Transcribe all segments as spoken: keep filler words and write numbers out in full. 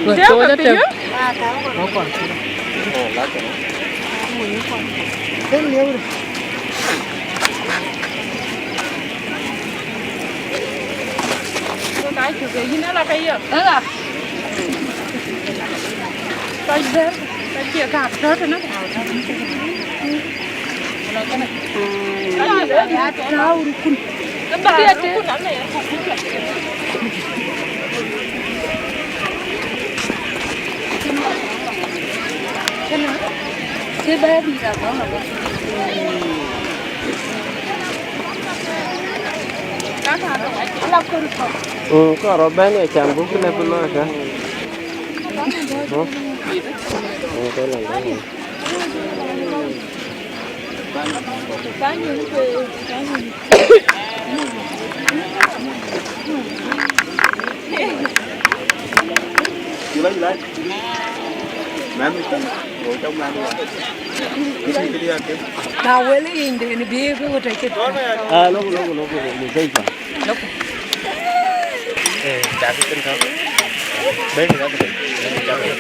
Wek tɔ̈ wek atëm. Mm, ka rɔ bɛ̈n ë can buk lëu bï looi kë. Mm. Mm, ke lëu bï looi. Na wël yïn den bï bï wut acït. Ah, loku, loku, loku, loku, loku. Eh, cak kën ka. Bɛ̈ny ka bɛ̈ny. Cak kën.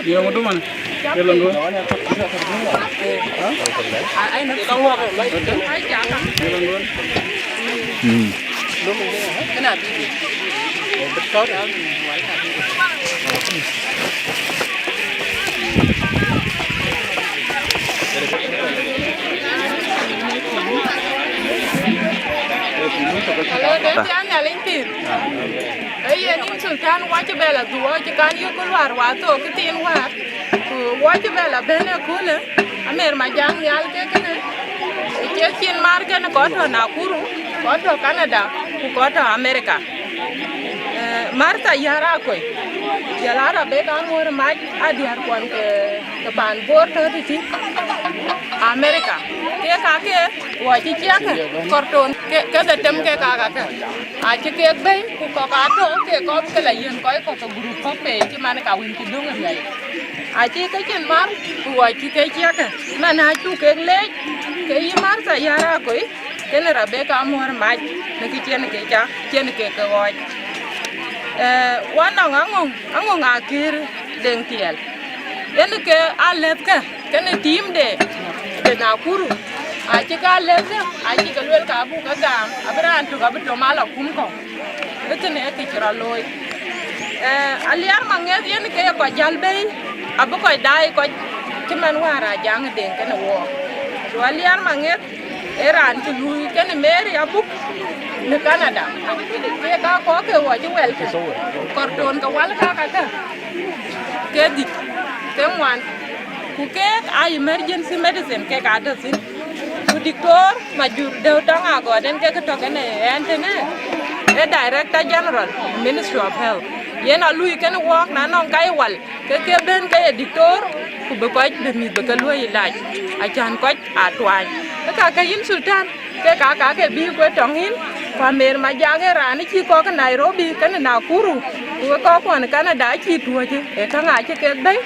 Yöŋ du man. Yöŋ du. Yöŋ du. Mm. Alëde thiaan Nhialic pïïr. Ee yen yïn Sultan, wɔ cï bɛ lɔ dhuɔ̈k, cï kan yök luaar wa thok kë thiin wäär. Ku wɔ cï bɛ lɔ bɛ̈n ëköölë, Amer Majaŋ nhial ke kënë, ë ciɛth cin mar kenë kɔc tɔ̈ Nakuru, kɔc tɔ̈ Canada, ku kɔc tɔ̈ America. Eh, Martha Yar Akoi, jɔl a Rebecca Amuɔ̈r Mac, aa diäär kuɔn ke, ke paan Bor tɔ̈ tëtï America. Kek aa ke wɔ cï ciɛkë kɔ̈rton ke, ke dhetem kek aa kakë. Acï kek bɛ̈i, ku kɔ̈k aa tɔ̈ ke kɔ̈k ke la yiën kɔc kɔ̈k ke group kɔ̈k pei cï man ka wën cï döŋ riäi. Acï ke cin mar, ku wɔ cï ke ciɛkë, man acuk kek leec, ke yï Martha Yar Akoi, kenë Rebecca Amuɔ̈r Mac, në kë cïn ke ca, cïn ke ke ɣɔɔc. Eh, wa nɔŋ aŋöŋ, aŋöŋ akër Deŋ Tiɛl. Yen ke alɛ̈thkë, kenë team de, de Nakuru. Acï ke alɛ̈thkë, acï ke luel ka buk ke gam, abï raan tök abï tɔ̈ mal akum kɔ̈u. Ë kënë ë kë cï rɔt looi. Eh, Aliɛr Maŋeth yen ke ye kɔc jäl bei, abï kɔc daai kɔc cï man wäär Ajaŋ Deŋ kenë wɔɔk. Ku Aliɛr Maŋeth ee raan cï luui kenë Mary Abuk në Canada. Kek aa kɔ̈k ke wɔ cï wɛlkë. Kɔ̈rton ke wal kakakä. Ke dhïc, ke ŋuan. Ku keek aa emergency medicine kek aa tɔ̈ thïn. Ku Diktor Majur Deu Tɔŋ Agɔɔt en ke kë tɔ̈ kenë ɣɛn tënë, ee Director General Ministry of Health. Yen a lui kenë wɔɔk na nɔŋ ka ye wal, ke ke bɛ̈n ke ye diktor, ku bï kɔc bï mïth bï ke luɔ̈i ilac, acän kɔc aa tuany. Ke ka ke yïn Sultan, ke ka ka ke bï kuet tɔŋ yïn, ku Amer Majaŋ ee raan cï kɔ̈k Nairobi kenë Nakuru, ku ke kɔ̈k kuɔn Canada acï tuɔ̈c, ee käŋ acï kek bɛ̈i,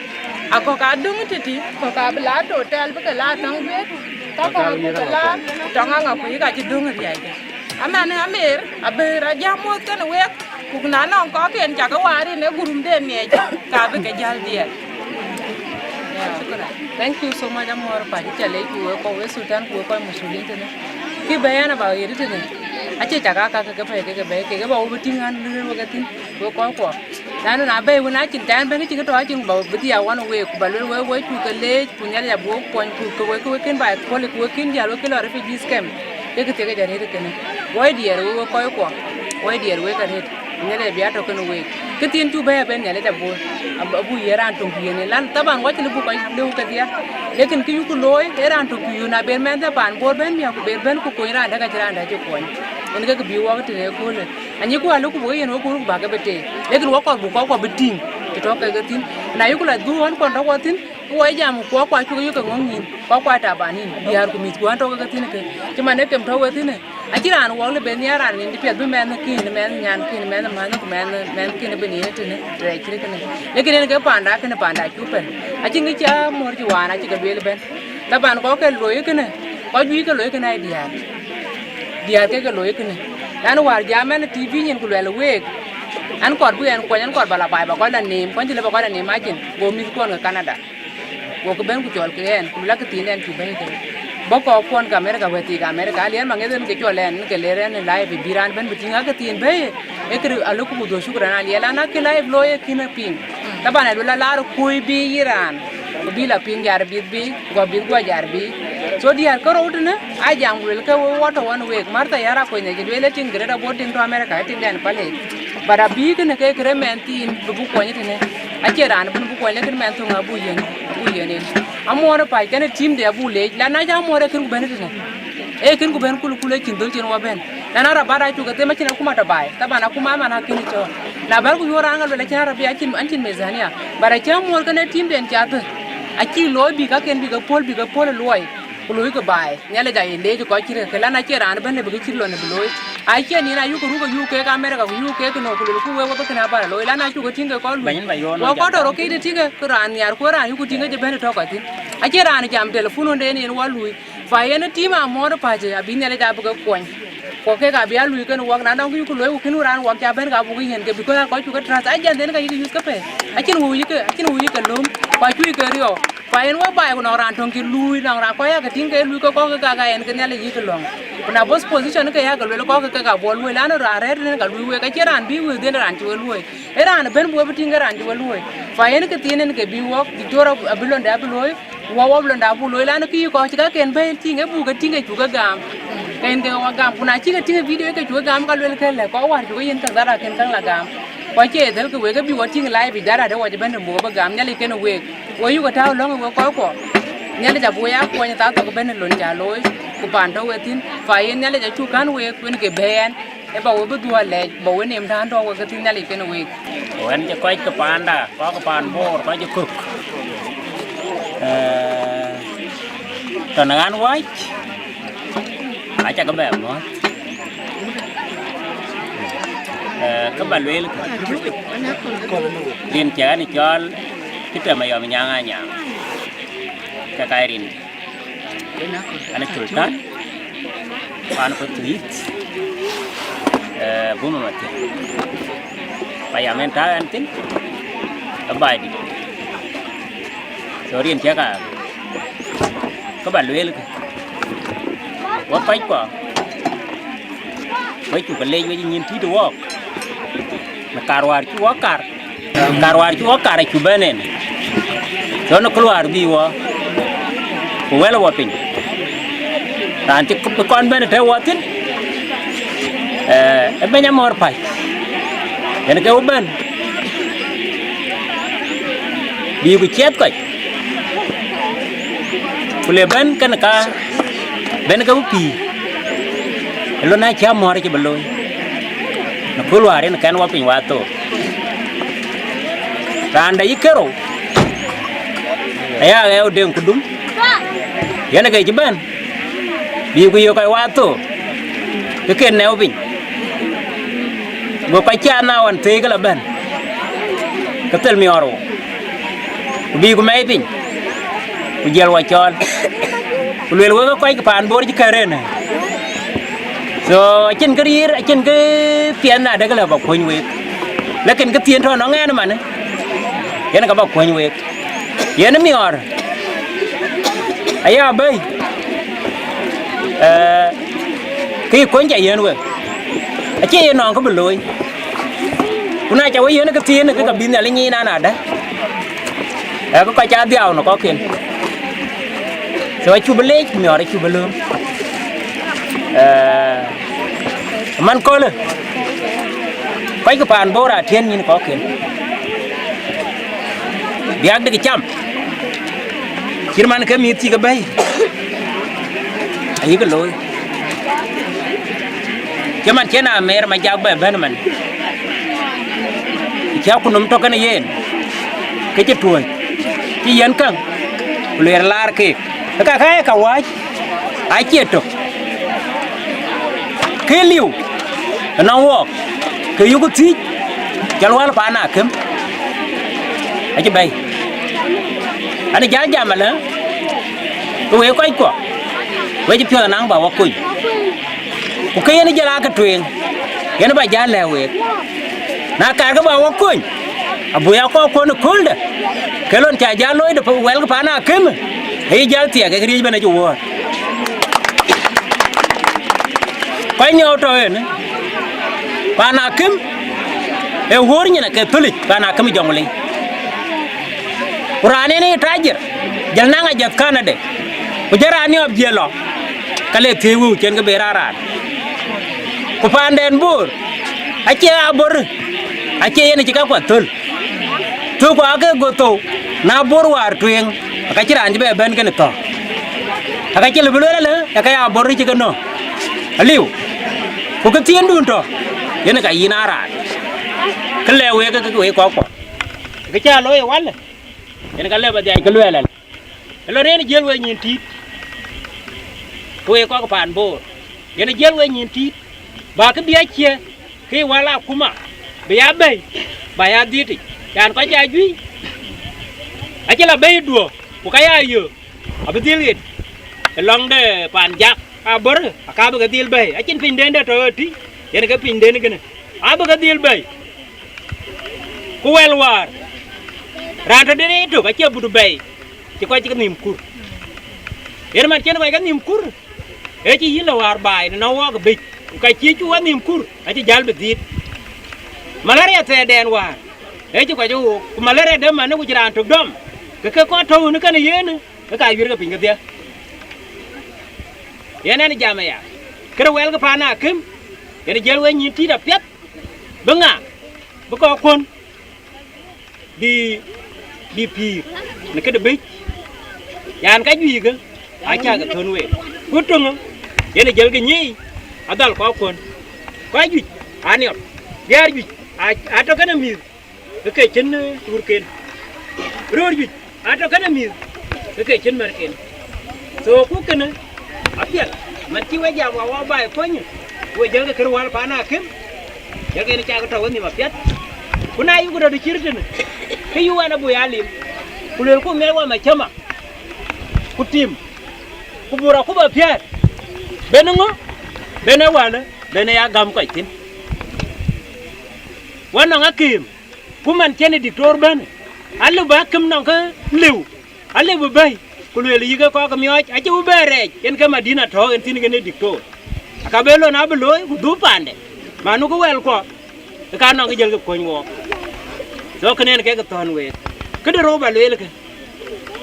akɔ̈k aa döŋ tëtï, kɔ̈k aa bï la hotel bï ke la tɔŋ juëc, ka ka bï ke la tɔŋ aŋa ku yïk acï döŋ riäi. Amɛn Amer, abï rɔt jam muɔ̈th kenë wek, ku na nɔŋ kɔ̈k en cakë waar en ë gurumden ŋiɛc, ka bï ke jäl dhiɛl. Yeah. Thank you so much, Amuɔ̈r Pac, cä lec ku wek kɔc, wek Sultan ku wek kɔc musulin tënë. Kë bɛ̈ɛ̈i ɛn aba ɣet tënë, acie cak aa ka ke ke bɛ̈ɛ̈i ke ke bɛ̈ɛ̈i, kek aba wo bï tïŋ an, lëër wek ethïn, wek kɔc kuɔ. Lanu na bɛ̈ɛ̈i wën acïn tɛ̈ɛ̈n bɛ̈n ke cï ke tɔ̈ acïn, ku ba bï dhiau wan week, ku ba luel wek, wek cuk ke leec, ku Nhialic abï wok kuɔny, ku ke wek, ke wek kën baai kööl, ku wek kën jäl, wek kën lɔ refugee camp, ke kë thiek ke jɔ rëët kënë. Woi diɛɛr wek, wek kɔc kuɔ, woi diɛɛr wek arëët. Nhialic abï a tɔ̈ kenë week. Kë thiin cuk bɛ̈ɛ̈i abɛ̈n Nhialic abɔ̈, ab-, abuk yiëk raan töŋ ku yiën en. Lan, taban, wɔ cï lëu buk kɔc lëu kedhie. Lekin kë yuku looi, ee raan tök ku yöök, na ben mɛnhde paan Bor ben miäk, ku ben bɛ̈n ku kony raan dɛ̈, ka cï raan dɛ̈ cï kuɔny. Yen ke kë bï wɔk tënë ëköölë. Anyïku alëu ku buk yen wek kur, ku bäk ke bï teer. Lekin wɔ kɔɔr buk kɔckuɔ bï tïŋ, të tɔ̈ kek ke thïn. Na yïku la dhuk ɣän kuɔn tɔ̈ kuɔ thïn, Wɔ jam kuɔ kua cuk yök ke ŋɔ̈ŋ nyin, kua kua taban nyin, diäär ku mïth kuɔn tɔ̈ ke thïn ke. Cï man ë kem tɔ̈ we thïn. Acï raan wɔk lë ben nhiaar raan nïn piɛth bï mɛnh kïn, mɛnh nyan kïn, mɛnh manh ku mɛnh, mɛnh kïn bï nïn tënë rɛɛc cït kënë. Lekin en ke panda kënë panda cuk pɛn. Acï ŋic cä mor cï waan acï ke lueel bɛ̈n. Taban kɔc ke loi kënë, kɔc juëc ke loi kënë ai diäär. Diäär ke ke loi kënë. Lan wäär jam ɛn T V nyin ku luɛl week. An kɔɔr bï ɛn kuɔny, an kɔɔr ba la baai ba kɔc la neem, kuɔny cï lë ba kɔc la neem acin, go mïth kuɔn ke Canada. Go ke bɛ̈n ku cɔl ke ɛn, ku lak thiin ɛn cï bɛ̈i ke. Bɔ̈ kɔɔk kuɔn ke America, wɛ̈t thiik America, aliɛn ma ŋeth en ke cɔl ɛn, ke ler ɛn live bï raan bɛ̈n bï tïŋ, ake thiin bɛ̈i, e kërë alë ku mudho shukran aliɛl, an ake live looi e kïn e piŋ. Taban aluel alaar kuöi bï yï raan, ku bï la piŋ jar bïth bï, guɔ bïth guɔ jar bï. So diäär kärou tënë, a jam ku luel ke we wɔ tɔ̈ ɣɔn week, Martha Yar Akuny acï lueel e tiŋ Greater Bor tiŋ tɔ̈ America, e tiŋ dɛn Palek. But abï kënë ke kërë mɛn thiin bï bï kuɔny tënë. Acie raan ëbën bï kuɔny, lakin mɛn thöŋ abuk yiɛn, abuk yiɛn en. Amuɔɔr ë pac kënë team de abuk leec, la na cä amuɔɔr ee kën ku bɛ̈n tënë. Ee kën ku bɛ̈n kul kul ë cïn dhöl cïn wɔ bɛ̈n. Na na rabat acuk ke them acïn akuma tɔ baai. Taban akuma aman akën cɔɔl. Na bɛ̈n ku yuɔɔr raan ŋa luel acïn arabi acïn, acïn mizania. But acï amuɔɔr kënë team den cä thë. Acï looi bï kaken bï ke puɔ̈l bï ke puɔ̈l ë luɔi. Ku looi ke baai. Nhialic aye leec kɔc cït ke, lan acie raan ëbɛ̈n lë bï ke cït lon bï looi. Acie nïn ayuk ruk ayuk kek America ku yuk kek no ku lelku wek wek bï kën abal looi, lan acuk ke tïŋ ke kɔc luc. Banyin ba yɔn wɔ kɔc tɔrɔ kek de tïŋ ke raan nhiar ku raan yuk tïŋ ke cï bɛ̈n tɔ̈ kɔc thïn. Acie raan jam telephone wën de yen wɔ luui. Fa yen tim amɔɔr pac abï Nhialic abï ke kuɔny. Ku kek abï a luui kën wɔk na dɔŋ yuk looi ku kën raan wɔk ca bɛ̈n ka buk yen ke, because akɔc cuk ke trust agent den ka yïk use ke pɛi. Acïn wëu yïk, acïn wëu yïk ke löm. Ku acuc ke riɔu. Ku ayen we baai ku nɔŋ raan töŋ cï luui, nɔŋ raan kɔc yakë tïŋ ke luui ke kɔ̈k ke kak ayen ke Nhialic yïk ke lɔ̈ŋ. Ku na both position ke yakë luel kɔ̈k ke kak abuɔ luöi, lan raan rɛ̈ɛ̈r tënë ka luui wek, acie raan bï wëëu dhien raan cï we luöi. Ee raan ëbën bï we bï tïŋ ke raan cï we luöi. Fa yen ke thiin en ke bï wɔk, Diktor abï londe abï looi, wɔ wɔ bï londe abuk looi, lan kï yï kɔ̈k cï kaken bɛ̈i tïŋ, ee buk ke tïŋ ke cuk ke gam. Ke yen ke wɔ gam, ku na cï ke tïŋ ë video ke cuk ke gam ka luel ke lɛ̈k kɔc wäär cuk ke yen käŋ dhara ken käŋ la gam. Ku acie dhël ke wek, ke bï wɔ tïŋ live yic dhara de wɔ cï bɛ̈n de buk bï gam, Nhialic kenë week. Wo yuk ë tääu lɔ̈ŋ ë wek kɔc kuɔ. Nhialic abï we ya kuɔny thaa thok ëbɛ̈n ë lon ca looi, ku paan tɔ̈ we thïn. Fa yen Nhialic acuk kän week, wën ke bɛ̈ɛ̈n, ë ba we bï dhuɔ̈k lɛc, ba we neem tään tɔ̈ we ke thïn Nhialic kenë week. Ku ɣɛn cï kɔc ke paanda, kɔc ke paan Bor, kɔc cï kök. Ee, tɔ̈ në ɣän wäc, acä ke bɛ mɔ̈ɔ̈th. Ee, kë ba lueel, rin cï ɣɛn cɔl, cï tɛm ayɔm nyaŋ anyaŋ. Ke ka rin. Ɣɛn Sultan, paan Pathuyith, ee, Buma Mathiäŋ. Payam en tääu ɣɛn thïn, ë Baidït. So rin cï ka, kë ba lueel kë. Wek kɔc kuɔ, wek cuk ke leec wec nyin tït wɔɔk. Në kar wäär cï wɔ kar, kar wäär cï wɔ kar acuk bɛ̈n en. So në kë luaar bï wɔ, ku wɛl wɔ piny. Raan cï kɔn bɛ̈n të wɔ thïn, ee, ë bɛ̈ny amɔ̈r päc. Yen ke wɔ bɛ̈n, bï ku ciɛth kɔc. Ku le bɛ̈n kën ka, bɛ̈n ke wɔ pïïr. Ë lon acï amɔ̈r cï bï looi. Në kööl wäär yen kɛn wɔ piny wathook. Raan dɛ yï kerou, aya ɣɛɛu deŋ ku dum. Yen ke cï bɛ̈n, bï ku yök kɔc wathook, ke ken nɛu piny. Go kɔc cä na ɣɔn thëëi ke la bɛ̈n, ke thel miɔɔr wɔ. Ku bï ku mɛi piny, ku jiɛl wɔ cɔɔl, ku luel wek kɔc ke paan Bor cï kɛ̈r en. So acïn kë riir, acïn kë piɛth na dek lë ba kuɔny week. Lakin kë thiin tɔ̈ nɔŋ ɛn ëmanë, yen ka ba kuɔny week. Yen miɔɔr aya bɛ̈i, ee, kë yï kuɔny ca yiɛ̈n we, acie yen nɔŋ kë bï looi. Ku na ca we yiɛ̈n kë thiin, kë ka bï Nhialic nyiin an adë, ee, kë kɔc ca dhiau në kɔcken. So acuk bï leec, miɔɔr acuk bï lööm. Ee, man köölë, kɔc ke paan Bor aa tiɛ̈n nyin kɔcken. Biäk dek cam, cït man ke mïth cï ke bɛ̈i, ayï ke looi. Cï man cïn Amer Majak bɛ bɛ̈n man, cä ku nöm tɔ̈ kenë yen, ke cï tuɔ̈c, cï yiɛ̈n käŋ. Ku lueel laar keek, ë ka ka ye ka wääc, acie tök. Kë liu ënɔŋ wɔɔk, ke yökë thiëc, jɔl wal paan akïm acï bɛ̈i. An, jäl jam alë, ke wek kɔckuɔ, wek cï piɔ̈ɔ̈th anaŋ bä wä kony. Ku ke yen jël aake tueŋ, yen bä jäl lɛ̈k week. Na kaarkë bä wä kony, abï ya kɔɔr kuɔn ë kööldë, ke lon cä jäl looi de wɛlkë paan akïm, ayï jäl thiɛk kek riëëc bɛ̈n acï wuɔ̈ɔ̈r. Kɔc nyɔɔk tɔ en, paan akïm, ee wuɔ̈ɔ̈r nyin ake thölic paan akïm jɔŋ lei. Ku raan en ee tajir, jël naŋ ajäth kanade, ku jël raan niɔp jiël lɔ, ka le thiëëc wëu cen ke ben raan raan. Ku paanden Bor, acie aa Bor, acie yen cï kakuɔ thöl. Thökku aake go thou, na Bor wäär tueŋ, aka cï raan cï bɛ bɛ̈n kën thɔ̈k. Aka cï lë bï lueel alë, aka ya Bor cï ke nɔ̈k. Aliu, ku kë thiëndun tɔ, yen ka yïn aa raan. Kë lɛ̈k week ke wek kɔckuɔ, kë cä looi ë walë, yen ka lë bä dhiac kë luɛɛl alë. Ë lɔ rëën jiël wek nyïn tït, ke wek kɔc paan Bor, yen jiël wek nyïn tït, bä kë bï acie, ke wal akuma, bï ya bɛ̈i, bä ya dhiëtic, yan kɔc ya juëc, acï la bɛ̈i duö, ku ka ya yök, abï dhil ɣet, ë lɔŋ de paan jak, abɔ̈rë, aka bï ke dhil bɛ̈i, acïn pinyden de tɔ ëtï, yen ke pinyden kënë, abï ke dhil bɛ̈i. Ku wɛl wäär, raan tɔ de rëër tök acie but bɛ̈i, cï kɔc cï kenhïïm kur. Yen man cïn kɔc kenhïïm kur, ee cï yïn lɔ wäär baai në nɔŋ wɔɔk ë bic, ku ka cï cu wenhïïm kur, acï jäl bï dhiit. Malaria thɛɛrdɛn wäär, ee cï kɔc ë wook, ku malaria de man ku cï raan tök dɔm, ke ke kɔn tɔ̈u në kënë yen, ke ka yuërkë piny kedhie. Yen ɛn jam aya, këde wɛlkë paan akïm, yen jiël wek nyïn tït apiɛth, bï ŋa, bï kɔckuɔn, bï, bï pïïr në këde bic, yan ka juëckë, acäkï thön week. Ku töŋë, yen ë jëlkï nyiic, adhal kɔckuɔn. Kɔc juëc aniɔp, diäär juëc aa, aa tɔ kënë mïth, ke ke cïn, eh, tuurken. Röör juëc aa tɔ kënë mïth, ke ke cïn märken. So, ku kënë apiɛth, man cï we jam wa wa baai kony, we jëlkï kër wäl paan akïm, jëlkï yen cakï tɔ wenhïïm apiɛth. Ku na yuku tɔ të cït tënë, ke yï wɛn abï ya lim, ku luelku miɛt wa macäma, ku tim, ku bur akup apiɛth, ben ŋö, ben ë wälë, ben ë ya gäm kɔc thïn. Wën nɔŋ akïm, ku man cïn ë diktor bɛ̈n, alëu bä akïm nɔŋ ke liu, alëu bï bɛ̈i, ku lueel yï ke kɔc ke miɔɔc, acï bï bɛ rɛɛc, yen ke madina tɔ̈ en thïn kën ë diktor. Aka be lon abï looi, ku dhuk paande, man nu ke wɛlkuɔ, ke ka nɔŋ ke jëlkï kony wɔɔk. So kënë en kek thɔ̈n week. Këde rou bä lueel kë,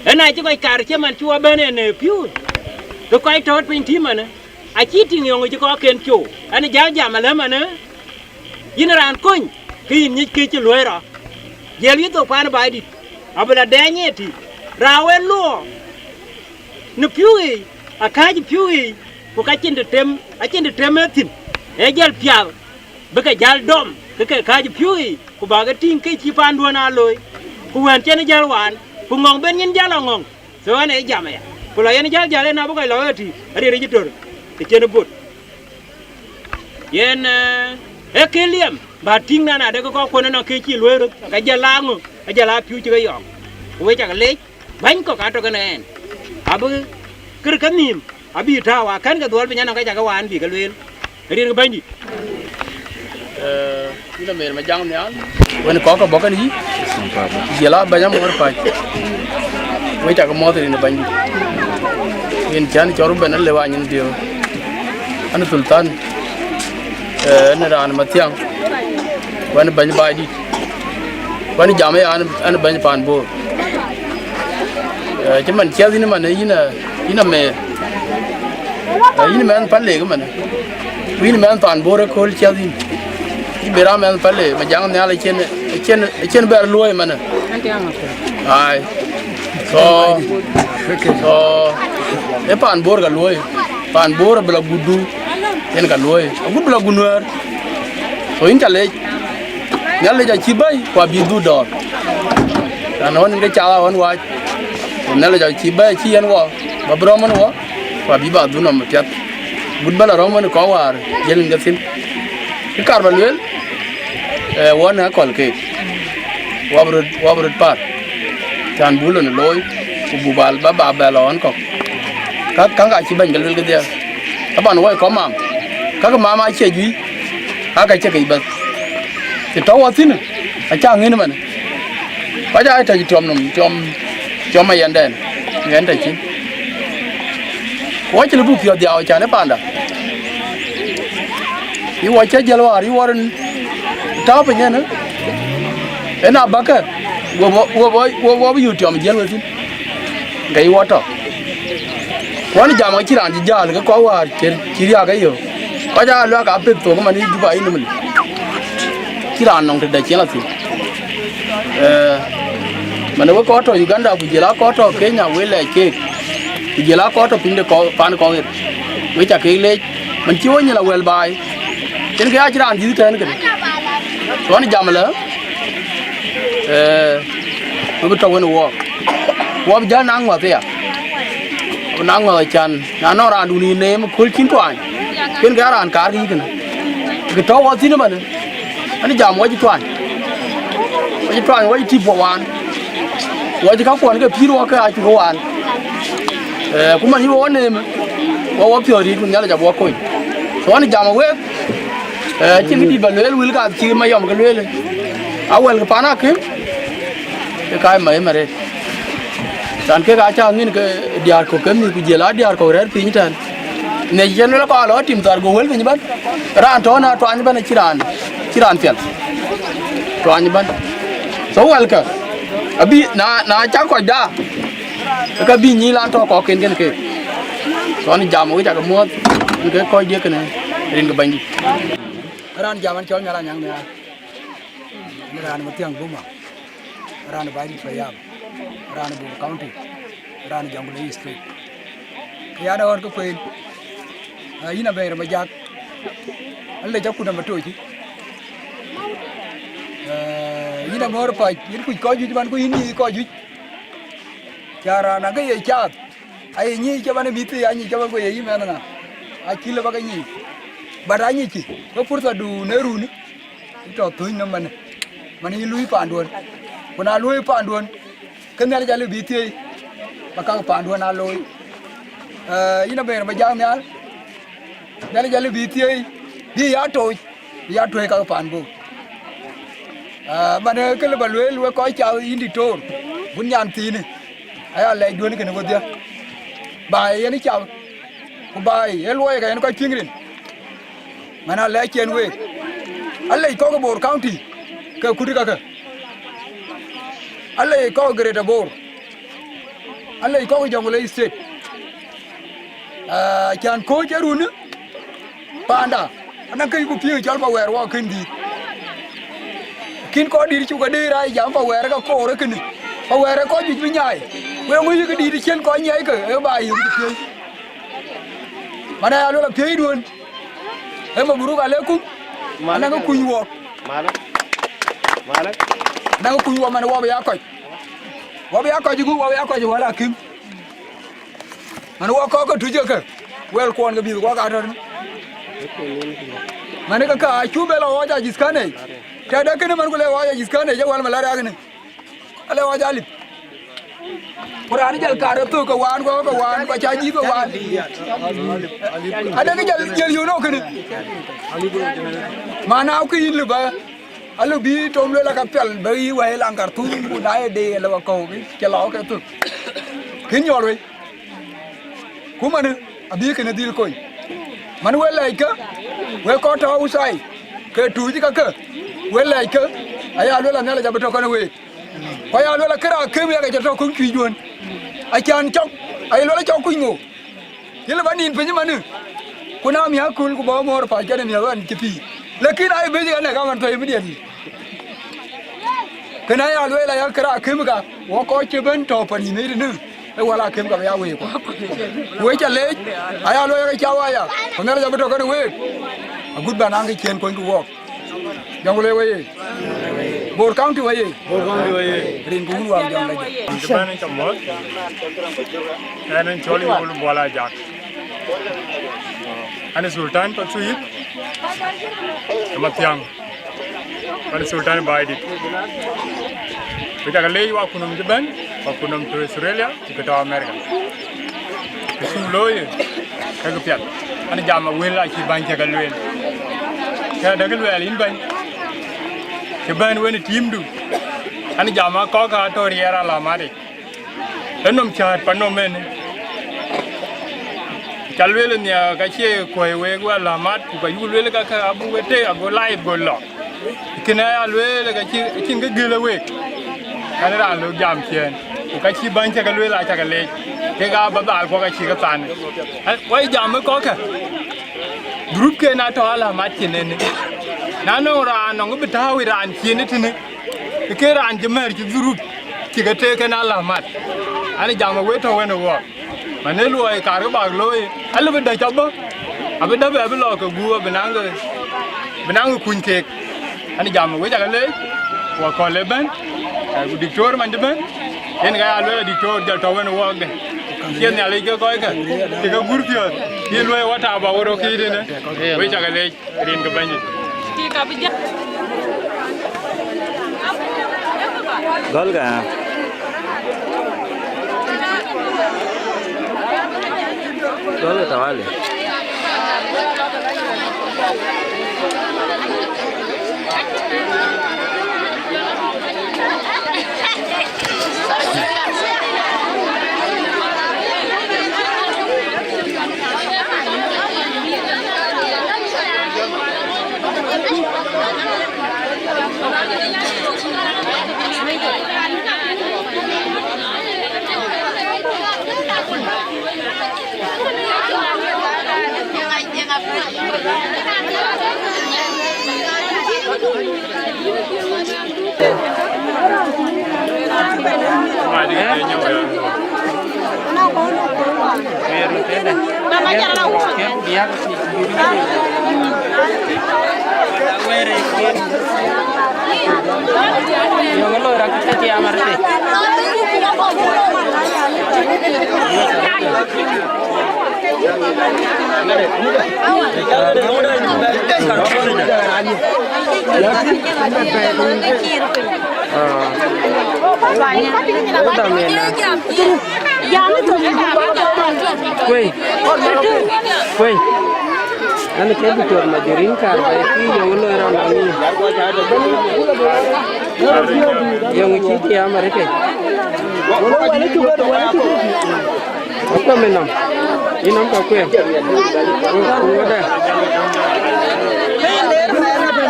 en acï kɔc kaar cï man cï wɔ bɛ̈n en ë piööc, ke kɔc tɔ̈ɔ̈t piny tï manë, acï tïŋ yöŋ cï kɔcken cou, ɛn jäl jam alë manë, yïn raan kony, ke yïn nyic kë cï luöi rɔ. Jiël yï thok paan Baidït, abï la dɛɛny ë tï, raan wën luɔɔ në piööcë yiic, akääc piööcë yiic, ku ka cïn të tem, acïn të tem ë thïn, ee jël pial, bï ke jäl dɔm, ke ke kääc piööcë yiic, ku bä ke tïŋ ke cï paanduön aa looi, ku wën cïn jäl waan, ku ŋɔ̈ŋ ben nyin jäl aŋɔ̈ŋ. So ɛn ee jam aya, ku lɔ yen jäl jäl en abï kɔc lɔ ëtï, arï rëc tör, të cïn bot. Yen, eh, ee kë liɛm, bä tïŋ na na de ke kɔckuɔn ënɔŋ ke cï luöi röt, ka jël la ŋö, ka jël la piu cï ke yɔɔk. Ku we cak leec, bäny kɔ̈k atɔ kën ɛn. Abï kër kenhïïm, abï tääu, akɛ̈n ke dhuɔl piny anɔŋ ka cak ke waan bï ke lueel. Rin ke Bɛ̈nydït. Eh, yïn Amer Majaŋ Nhial, wën kɔ̈k ke bɔ̈ kën yï, jël a bɛ̈ny amɔ̈ɔ̈r päc. We cak mɔ̈ɔ̈th rin ë Bɛ̈nydït. Yen cän cɔl Ruben Alëu Anyin Dhiëëu. An Thulthan, eh, an raan Mathiaŋ, wën bɛ̈ny Baidït. Wën jam ë an, an bɛ̈ny paan Bor. Eh, cï man ciɛth yïn man, yïn a, yïn Amer. Eh, yïn mɛnh Palek man. Ku yïn mɛnh paan Bor ëkööl ciɛth yïn. Yïn bï raan mɛnh Palek, Majaŋ Nhial acïn, acïn, acïn bɛ̈r luöi man. Ai. So, so, ë paan Bor ka luöi. Paan Bor abï la gudu, yen ka luöi. Agut bï la gut Nuɛ̈ɛ̈r. So yïn ca lec. Nhialic acï bɛ̈i, ku abï dhuk dɔ̈ɔ̈r. Raan ɣɔn ke cath aɣɔn wac. Ku Nhialic acï bɛ̈ɛ̈i cï yen wɔ, ba bï rɔ̈m ënë wɔ, ku abï ba dhuk nɔm piɛth. Gut bä la rɔ̈m ënë kɔc wäär jiël ŋic ke thïn. Kë kaar ba lueel, ee, wɔ në akɔ̈l keek, wɔ bï röt, wɔ bï röt paar, cän buk lon looi, ku buk bal ba ba bɛ lɔ ɣän kɔ̈k. Ka, käŋ ka cï bɛ̈ny ke lueel kedhie, taban wɔ ë kɔc maam, kakë maam acie juëc, aa ka cie kec bɛ̈th. Të tɔ̈ wɔ thïn, acä ŋïn ëmën. Kɔc aa tɔ̈c tiɔm nɔm, tiɔm, tiɔm ayɛndɛn, yen tɔ̈ cin. Ku wɔ cï lë buk piɔ̈ɔ̈th dhiau cän ë panda. Yï wɔ cä jiël wäär, yï wɔ rin tääu piny ënë, ëna bäkë, wo bɔ̈, wo bɔ̈, wo bɔ̈ bï yï tiɔm jiël we thïn. Ke yï wɔ tɔ̈. Ku ɣɔn jam acïn raan cï jäl ke kɔc wäär cï, cï riääk ë yök. Kɔc aa luäk aa pek thok ëmën yï Juba yï nöm lë. Cïn raan nɔŋ tëde cïn lɔ thïn. Ee, man wek kɔc tɔ̈ Uganda, ku jël aa kɔc tɔ̈ Kenya, wek lɛɛc keek. Ku jël aa kɔc tɔ̈ piny de kɔc, pan kɔc ɣet. Wek ca keek leec, man cï wɔ nyïl awɛl baai. Cïn kë acïn raan dhiëth tɛ̈n kënë. Ɣɔn jam lë, ee, wek bï tɔ̈ wën ë wɔɔk. Wɔ bï jäl naŋ ŋɔ̈th aya. Bï naŋ ŋɔ̈th acän, na nɔŋ raandun yï neem ë kööl cïn tuany, ken ke raan kaar kë yï kënë. Kë tɔ̈ wɔ thïn ëmënë, ɣɛn jam wɔ cï tuany. Wɔ cï tuany, wɔ cï tïp wɔ waan. Wɔ cï kakuɔn ke pïïr wɔ ke acuk ke waan. Ee, ku man yï wɔ neem, wɔ wɔ piɔ̈ɔ̈th rïït, ku Nhialic abï wɔ kony. So ɣɛn jam ë week, ee, acïn kë dït ba lueel, wël ka cï Mayɔm ke lueel. Awɛl ke pan akïm, ke ka ë mac ëmën arëët. Cän kek acä ŋïn ke diäär kɔ̈k ke mïth, ku jël aa diäär kɔ̈k rɛ̈ɛ̈r piny tɛ̈n. Në cï cïn lɔ kɔc lɔ tim thar, go wël piny ëbɛ̈n. Raan tɔ̈ na tuany ëbɛ̈n acïn raan, cïn raan piɛl. Tuany ëbɛ̈n. So wɛlkë, abï na, na cak kɔc daa, ke bï nyïïn lan tɔ̈ kɔ̈k ken kën keek. So ɣɛn jam wek cakë muɔ̈th, yen ke kɔc diëk kënë, rin ke Bɛ̈nydït. Raan jam ɣɛn cɔl Nhial Anyaŋ Nhial. Ɣɛn raan Mathiäŋ Buma, raan Baidit Payam, raan Bor County, raan Jonglei State. Ke yan ɣɔn ke kueen, aa, yïn Abɛ̈ny Rem Ajak, alec akut nɔm ë toc. Ee, yïn Amɔ̈r Pac, yïn kuc kɔc juëc man, ku yïn nyic kɔc juëc. Cä raan akë ye cath, aye nyic cï man ë mïth thii, anyic cï man, ku ye yï mɛnh ŋa? Acï lë ba ke nyic. But anyic cï, ke purthadu në run, ë tɔ̈ thöny nɔm man, man yï luui paanduön. Ku na luui paanduön, ke Nhialic alë bï thiëi, ba käk paanduön aa looi. Ee, yïn Abɛ̈ny Rem Ajak Nhial, Nhialic alë bï thiëi, bï ya tooc, bï ya tuëëc käk paan Bor. Aa, man, ee, kë lë ba lueel wek kɔc cath yïn diktor, bun nyan thiinë, aya lɛc duön kënë wedhie. Baai yen cath, ku baai ë luɔi ka yen kɔc piŋ rin. Man alɛc cien week, alec kɔ̈k ë Bor County, ke kut kakë. Alec kɔ̈k ë Greater Bor, alec kɔ̈k ë Jonglei State. Aa, cän kɔc ë run, paanda, anɔŋ kë ku piëëu cɔl pa wɛɛr wɔ kën dïït. Kïn kɔc dïït cuk adï rac jam pa wɛɛr ka koor ë kënë. Pa wɛɛr ë kɔc juëc bï nyaai. Wek ŋö yï kë dïït cïn kɔc nyiɛckë, ë ba yök piëëc. Man aya luel apiëëcduön. Ë mabruk alekum. Malë. Anɔŋ kë kuny wɔ. Malë. Malë. Anɔŋ kë kuny wɔ man wɔ bï ya kɔc. Wɔ bï ya kɔc ë gup, wɔ bï ya kɔc ë wäl akïm. Man wɔ kɔ̈k ke tuc ëkë, wɛl kuɔn ke bïth wɔ ka tɔ̈ tënë. Man ke ka acu bɛ lɔ ɣɔɔc ajïth kän ëë. Tɛ̈dë kënë man ku le ɣɔɔc ajïth kän ëë, jɔ wäl malaria kënë. Ale ɣɔɔc alip. Ku raan jäl kaar ë thök ke waan, ku ke waan, ku acä jïth ke waan. Adekë jäl, jäl yöök nɔ̈k kënë. Man na ku yïn lip ë, alë bï tom luel aka pial bä yï wɛ̈i laŋ Karthum, ku na ye de lë wakɔ̈u, cï lɔ ke thök. Kën nyɔl wei. Ku manë, abï kënë dhil kony. Man we lɛckë, we kɔc tɔ̈ Authai, ke tuuc kakë, we lɛckë, aya luel a Nhialic abï tɔ̈ kënë week. Ku aya luel akëra akëm yakë cï tɔ̈ kuny cuëcduön. Acan cɔk, aye luel acɔk kuny ŋö? Yïn lë bä nïn piny ëmënë, ku na miäk köl ku bä mɔ̈ɔ̈r pac kɛn ë miäk ɣɔn cï pïïr. Lakin aa ye bɛ̈c ɣɛn ë kaman thɔ̈i immediately. Kënë aya lueel aya këra akëm ka, wɔ kɔc cï bɛ̈n tɔ̈ pan yïn ëtënë, ë wäl akëm ka bï ya week kuɔ. Ku wec ca leec, aya lueel aya cä waya, ku Nhialic abï tɔ̈ kënë week, agut bä naŋ kë ciën kony ku wɔɔk. Jɔŋ ku le weye. Bor County wei. Bor County wei. Rin ku wun wak jam la jam. Cï bɛ̈n cä mɔ̈th. Ɛn en cɔl yol Buɔl Ajak. Ɛn Sultan Pathuyith. Ë Mathiaŋ. Ɛn Sultan Baidit. Ku cak leec wa kunɔm cï bɛ̈n, wa kunɔm to Australia. Ku ke tɔ̈ America. Ku cuk looi, ke ke piath. An jam a wël acï bäny cä ke lueel. Ke däk luɛɛl yïn bäny. Cï bɛ̈n wën ë tiimdu. An jam a kɔ̈k aa tɔ̈ riɛɛr alamatic. Ë nɔm cäät pa nɔm en. Cä lueel nhiaak ka cie kuɔ̈i week wä alamat, ku ka yuk lueel ka ke abuk e tëë ago laip go lɔ. Kën aya lueel ka cï, acïn kë gël ë week. Kan raan lok jam ciëën, ku ka cï bäny cä ke lueel acä ke leec, kek aa bä dhaal kuɔk acï ke than. Wai jam ë kɔ̈kkë, dhurup ken atɔ̈ alamat cïn en. Na nɔŋ raan nɔŋ bï tääu ë raan ciën ë tënë, ke raan cï mɛ̈ɛ̈r cï dhurup cï ke teek ken alamat. An jam ë wek tɔ̈ wën ë wɔɔk. Man ë luɔi kaar kë bak looi, alë bï däc abɔ̈, abï däp bɛ bï lɔ ke gup, abï naŋ ke, bï naŋ ke kuny keek. An jam wec akë leec, ku akɔ̈l ëbɛ̈n, ku diktor man cï bɛ̈n, yen ka ya lueel diktor jɔl tɔ̈ wën ë wɔɔkde. Cie Nhialic ke kɔckë, cï ke gur piɔ̈ɔ̈th, yï luɔi wä tap awor ë kiit ënë, wec akë leec. Rin ke bɛ̈ny. Gɔlkë, gɔlkë tawali. Wei. Wei. An ke Diktor Majorin kar ba ki yöŋ loi rɔn nɔŋ yï. Yöŋ cï tiam arëtë. Akua me nɔm. Yï nɔm ka kueer. Ku ŋödë.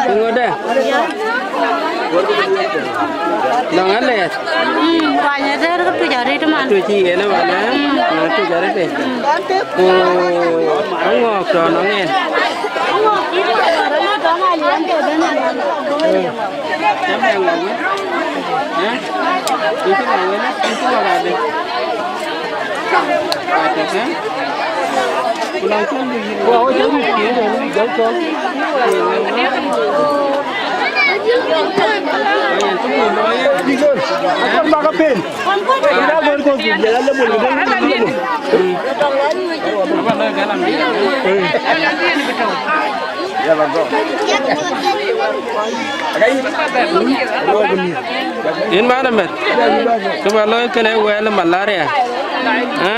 Ku ŋödë. Nɔŋ alɛɛth. Mm, kuany ë dɛ̈r ke tuc arëët man. Tuc yen ë wala, mm, tuc arëët. Ku aŋɔɔk tɔ nɔŋ en. Yïn man ëmɛt, kë ba looi kënë wɛl malaria, ë?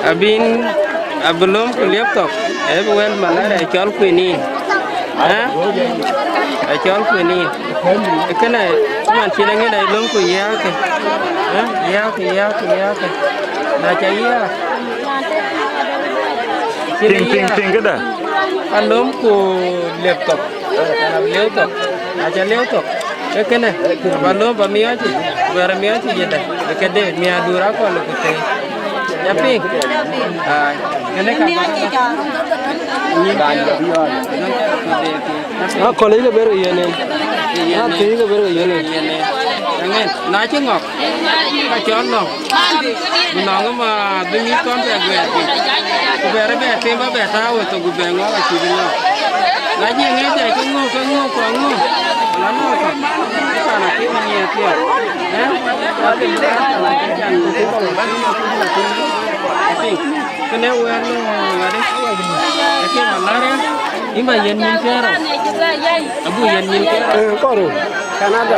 Abïn, abï löm ku liep thok, ë bï wɛl malaria cɔl quinine, ë? Acɔl quinine. Kënë man cïn aŋiɛc, ai löm ku yääkë, ë? Yääkë, yääkë, yääkë. Na ca yääk, cïn tiŋ, tiŋ, yääk, tiŋ këdë? Alöm ku liep thok. Liep thok. Aca liep thok. Ee kënë, ba löm ba miɔɔc yic, bɛ̈ɛ̈r miɔɔc yic yedë, ee këde miäkduur akɔ̈l ku thëi. Ya piŋ? Ai, kënë ka. Akɔ̈l yic ke bɛ̈ɛ̈r ke yen en. Athëi ke bɛ̈ɛ̈r ke yen en. Aŋen, na cï ŋɔk, ka cɔl nɔm. Ku nɔŋ ë ma bï mïth kɔn bɛ guɛɛr piny, ku bɛ rɔt bɛ tem ba bɛ tääu ë thok, ku bɛ ŋɔ̈ɔ̈k acï bï nɔ̈k. Na jï ŋiɛc dɛ ke ŋɔ̈ɔ̈k, ke ŋɔ̈ɔ̈k, ku aŋɔ̈ɔ̈k, ala nɔ̈k kɔ̈k. Kënë wɛ̈ɛ̈r në ŋadï, akë malaria, yïn ba yiɛ̈n nyin thiäär rou. Abuk yiɛ̈n nyin thiäär rou. Eh, kɔɔr rou. Canada.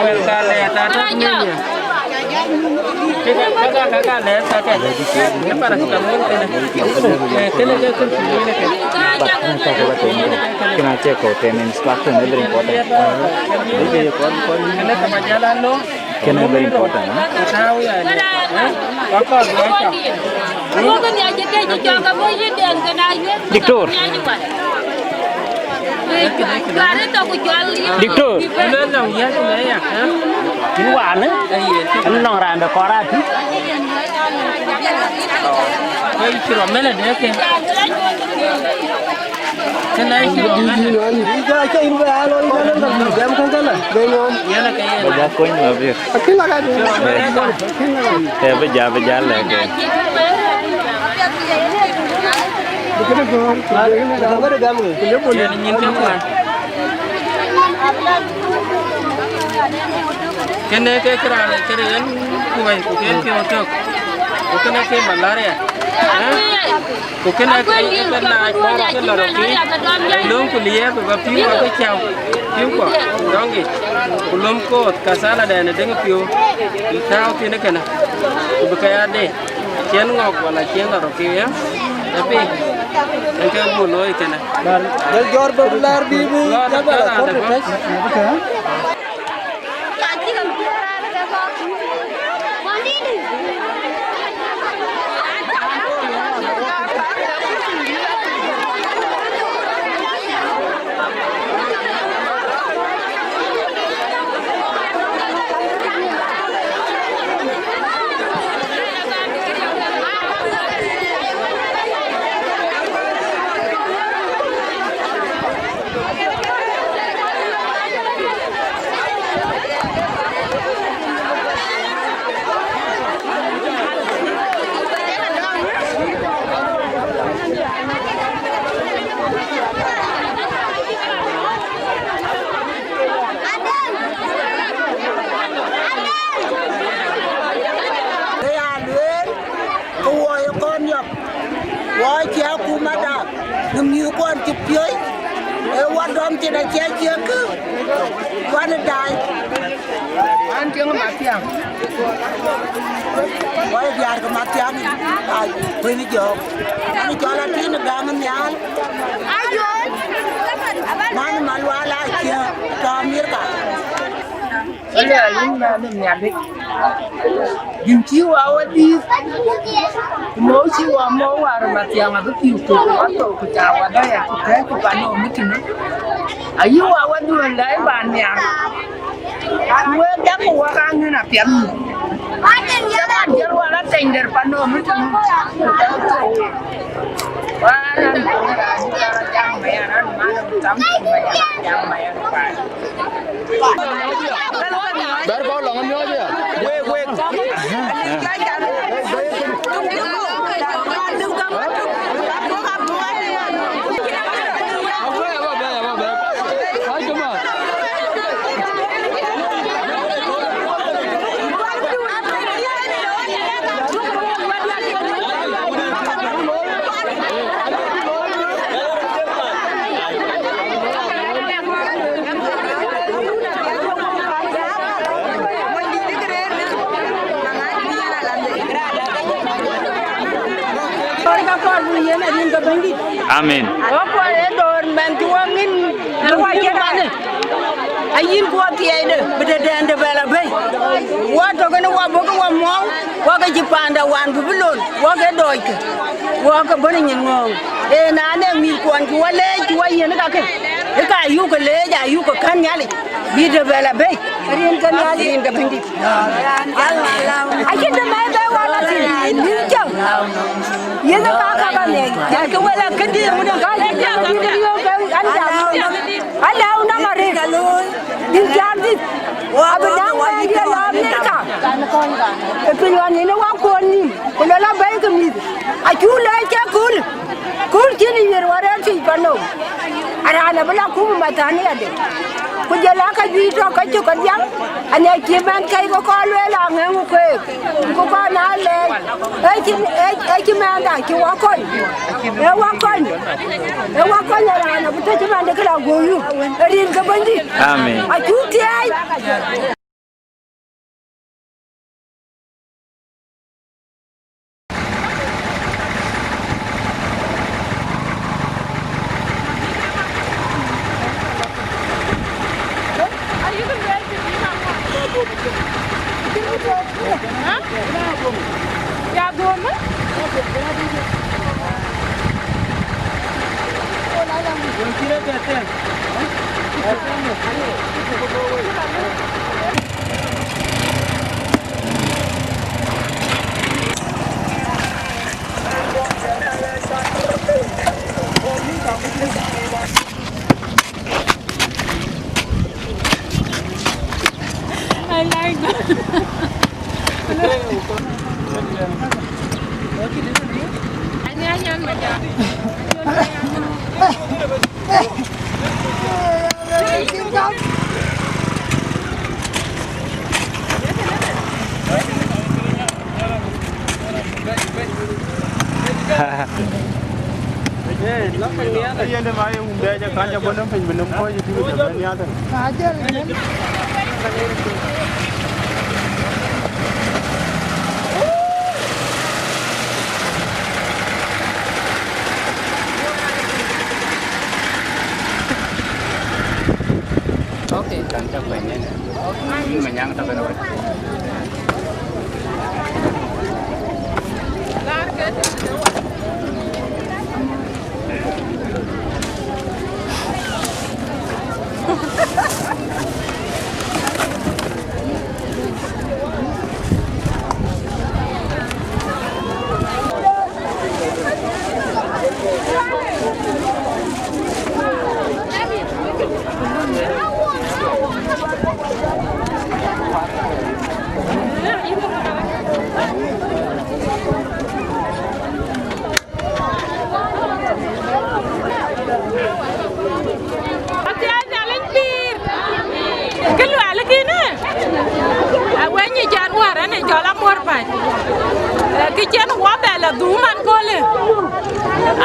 Wɛ̈ɛ̈r ka lɛ̈ɛ̈t atɔ̈ në miäk. Kënë ka, ka, ka, ka lɛ̈ɛ̈t ka kɛ̈. Ë paracetamol kënë. Eh, kënë ke kën kuc yïn kënë. But can I check out an instruction, every important? Kënë ka ba jäl a lööm. Kënë very important, eh? Diktor. Diktor. Yïn wan, eh? Ënɔŋ raan bï kɔɔr atu. Kënë cï rɔt mɛlë dek ke. Kënë cï rɔt mɛlë. Ija, ija, in bɛ alo, ija, in bɛ gɛm kan kan la. Bɛ nyɔn. Yɛn a ke yɛn. Bɛ ja kony ma bir. Akïn la ka du. Cï rɔt mɛlë dek. Ë, bɛ ja, bɛ ja lɛ ke. Bɛ kene gɔr. Bɛ kene gɛm ke. Yɛn nyin ke kuan. Kënë ke kërac, kënë yen kuɔi, ku ken piɔ̈u tök, ku kënë ke malaria, eh? Ku kënë ke, ke, ke naac kɔ̈k ke lɔ rɔt piny, löŋ ku liɛɛp ë bä pïu ë ke cäu, pïu kuɔ, dɔŋ yic, ku löm kooth, ka thaladɛn ë deŋ piɔ̈u, tääu thïn ë kënë, ku bï ke ya de, cïn ŋɔk wala cïn lɔ rɔt piny, eh? Ë piny, en ke buk looi kënë. Jɔl jɔɔr bä bï lɛɛr bï, bï, lɔɔr, jɔl bä lɔɔr la kɔɔr ade tëtɛc. Ke ya lueel, ke wɔ ye kɔn yɔp, wɔ cie akumada, në mïthkuɔn cï piöc, ee wɔ dɔm thïn acie ciëkë, kuan ë daai. An tiëŋ Mathiaŋ. Wɔ ye diäär ke Mathiaŋ, aa, kuëny jɔɔk. An cɔl Atin Gam Nhial. Man Malual acie tɔ Amerika. Ëlë yïn mɛn ë Nhialic. Yïn cï wa we dhiith, ku mou cï wa mou war Mathiaŋ abï pïu thok, wa thou ku ca wa dɔ̈ɔ̈r ku kɛ̈ɛ̈c ku panom ëtënë. Ayï wa we dhuëëŋ dai ba nhial. Ku wek dak ku wek aŋën apiɛth. Jaman jɔl wa la teny der panom ëtënë. Ku kɛ̈ɛ̈c thou. Wa raan ku raan ku raan jam maya, raan man ku tam ku maya, jam maya ku ba. Bɛ̈r kɔn lɔŋ miɔɔc aya. Wek, wek. Amen. Wok kɔc ë döör mɛn cï wok ŋïn ë wacïn manë. Ayïn kuɔ thiɛɛcde bï tëdɛn de bɛ̈l abëi. Wɔ tök ënë wɔ bɔ̈ ke wɔ muɔu, wɔ ke cï paanda wan bï bï lon, wɔ ke dɔɔckë, wɔ ke bɔ̈ në nyin ŋɔ̈ɔ̈ŋ. Ee, na ne mïthkuɔn cï wɔ leec, cï wɔ yiën kakë, ë ka ayuk ke leec, ayuk ke kän Nhialic, bï de bɛ̈l abëi. Rin ke Nhialic. Rin ke Bɛ̈nydït. Acïn të mɛ̈i bɛ wal athïn, nïn cäŋ. Yen ë ka ka ka mɛ̈i. Yak ke wël akëdï, ŋunë ka cï jam bï riöök ke an jam. Alɛ̈u nɔm arëët. Nïn jam dït. Abï daŋ wɛɛr ye la Amerika. Ë piny ɣɔn yen ë wakuɔn nïm. Ku lɔ la bɛ̈i ke mïth. Acu lɛc ke kööl. Kööl cïn ë yiëër wär ë thiëc panou. Araan abï la kum Mathaniade, ku jɔl aa ka juëc tɔ̈ ke cök kedhiäŋ, ane cï mɛnhkɛc ke kɔn lueel aŋɛ̈ŋ ku keek, ku kɔn aa lɛɛc, ee cï, ee, ee cï mɛnhda cï wa kony, ee wa kony, ee wa kony, araan abï tɔ̈ cï mɛnhde ke la guöör yup, ee rin ke Bɛ̈nydït. Amen. Acuk thiëëc. I like that. Yende ma ye wun bɛ jɛ kan jɛ bɔ nem piny bi nem kɔc jɛ tïŋ jɛ bɛ nhial tɛn. Okay. Kan ca kuɛny nene. Yïn Manyaŋ tɔ̈ kënë wɛ̈t. Athiɛɛi Nhialic pïïr. Kë luɛɛl kënë, awɛ̈ny ë jɛn wäär ɛn ë cɔl Amuɔ̈r Päc. Ee, kë cïn wɔ bɛ la dhum man köölë,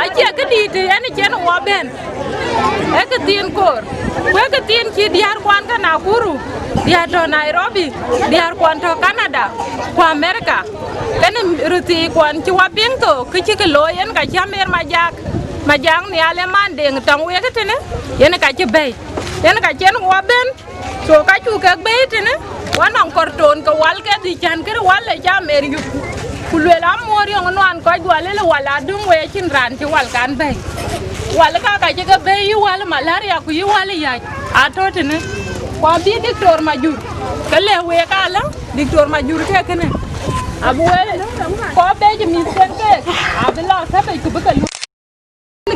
acie këdït ë ɛn ë cïn wɔ bɛ̈n. Ee këthiin koor, ku ee këthiin cï diäärkuan ke Nakuru, diäär tɔ̈ Nairobi, diäärkuan tɔ̈ Canada, ku America. Kënë röthii kuɔn cï wɔ piŋ thook, kë cï kë looi yen ka cï Amer Majak, Majak Nhial ë man Deŋ tɔŋ wek tënë, yen ka cï bɛ̈i, yen ka cïn wɔ bɛ̈n. So ka cuk kek bɛ̈i tënë, wɔ nɔŋ kɔ̈rton ke wal ke dhïc cän kënë wal ë cï Amer yup. Ku luel Amuɔ̈r yɔŋ nuan kɔc wal ëlë wal adum wek cïn raan cï wal kan bɛ̈i. Wal ka ka cï ke bɛ̈i yï wal malaria ku yï wal yäc atɔ̈ tënë. Ku abï Diktor Majur, ke lëu wek alä, Diktor Majur ke kënë, abï wek kɔc bec mïthken keek, abï la käbëc ku bï ke luɔ̈i.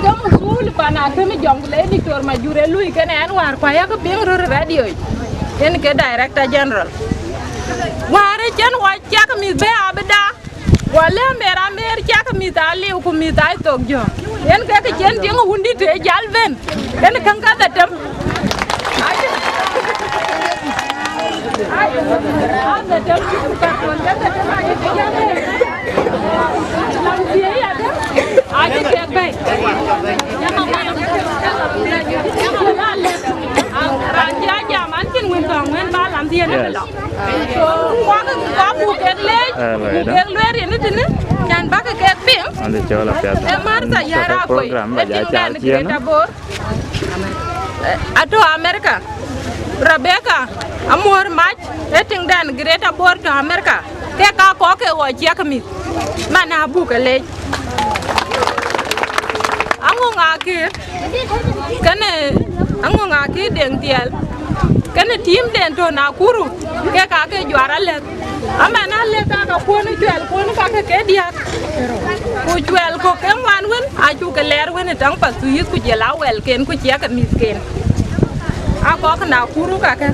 Ke masuul pan akëmë jɔŋ, ku le Diktor Majur ë lui kënë ɛn wäär, ku ayakë piŋ röt radio yic, yen ke Director General. Wäär ë cïn wɔ cak mïth bɛ̈i abï da, wɔ lë Amer, Amer cak mïth aliu ku mïth aa thok jɔ̈ɔ̈k. Yen ke kë cïn tiŋ wundït ë jäl bɛ̈n, yen käŋ kadhetem. Yes. So, kɔc, kɔc buk kek leec, buk kek lueel yen tënë, nyan bäk kek piŋ. Ë Martha Yar Akoi, program ba ë ja tiŋdan cak Greater Bor. Atɔ̈ America. Rebecca Amuɔ̈r Mac, ë tiŋdan Greater Bor tɔ̈ America. Kek ka kɔ̈k ke ɣɔɔc ciɛk mïth, man abuk ke leec. Aŋoŋ Akïr, kënë Aŋoŋ Akïr Deŋ Thiɛl, kënë teamden tɔ̈ Nakuru, kek ka ke juar alɛ̈th. Aman alɛ̈th aa ka kuɔn cuɛl kuɔn ka ke ke diäk. Ku cuɛl kɔ̈k ke ŋuan wën, acuk ke lɛɛr wën ë täŋ Pathuyith ku jɔl a wɛlken ku ciɛk ke mïthken. Akɔ̈k Nakuru kakë.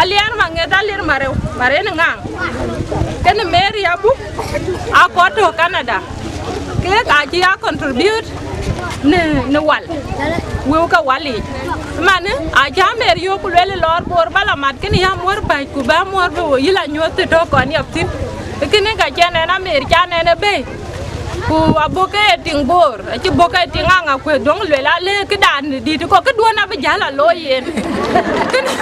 Aliɛr Maŋeth, Aliɛr Mareu, Maren Ŋaŋ, kënë Mary Abuk, akɔ̈k tɔ̈ Canada. Kek acï a contribute në, në wal. wëu ke wal yiic. Manë, acä Amer yök ku lueel lɔɔr Bor ba la mat kënë ya muɔ̈r bäc ku bä muɔ̈r bï wo yï la nyuɔ̈th të tɔ̈ kɔn yap thïn. Kënë ka cïn ɛn Amer can ɛn ë bei. Ku abɔ̈ ke ye tiŋ Bor, acï bɔ̈ ke tiŋ aŋa kuëth döŋ lueel ale këdan dït kɔ̈k këduön abï jäl a looi yen. Kënë,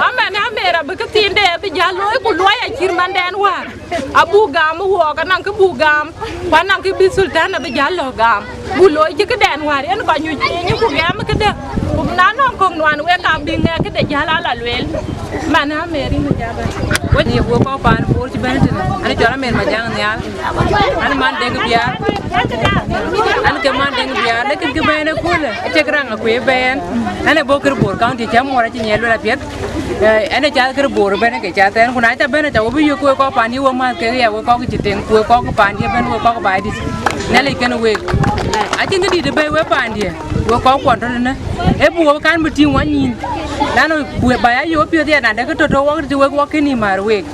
amɛn Amer abï këthiinde abï jäl looi ku luɔi acït mandɛn wäär. Abuk gam ë wɔɔk, anɔŋ kë buk gam, ku anɔŋ kë bï Sultan abï jäl lɔ gam, buk looi cï këdɛn wäär yen kɔc nyuc piny ku gɛm këdë, ku na nɔŋ kɔ̈k nuan wek abï ŋɛk këde jäl ala lueel. Man Amer rin ë jabɛ. Wek ye wek kɔc paan Bor cï bɛ̈n tënë, an cɔl Amer Majaŋ Nhial, an man Deŋ Biaar, an ke man Deŋ Biaar, lekin kë bɛ̈n ëköölë, acïk raŋ akuëë bɛ̈n, an ë bɔ̈ kër Bor County, cä muɔɔr acï nyiɛɛl luel apiɛth. Eh, ɛn ë cath kër Bor ëbɛ̈n ke cath ɛn, ku na ca bɛ̈n, aca wo bï yök wek kɔc paandië, we mäth kek ya, wek kɔc cï teŋ, ku wek kɔc paandië ëbɛ̈n, wek kɔc baai dït. Nhialic kën wek. Acïn këdït ëbɛ̈n wek paandië, wek kɔc kuɔn tɔ̈ tënë. Ee bï wok kan bï tïŋ wɔ nyïn. Lanu, ku ba ya yök piɔ̈ɔ̈th ya, na dɛ̈ kë tɔ̈ tɔ̈ wok, të wek wok kën yï määr wek.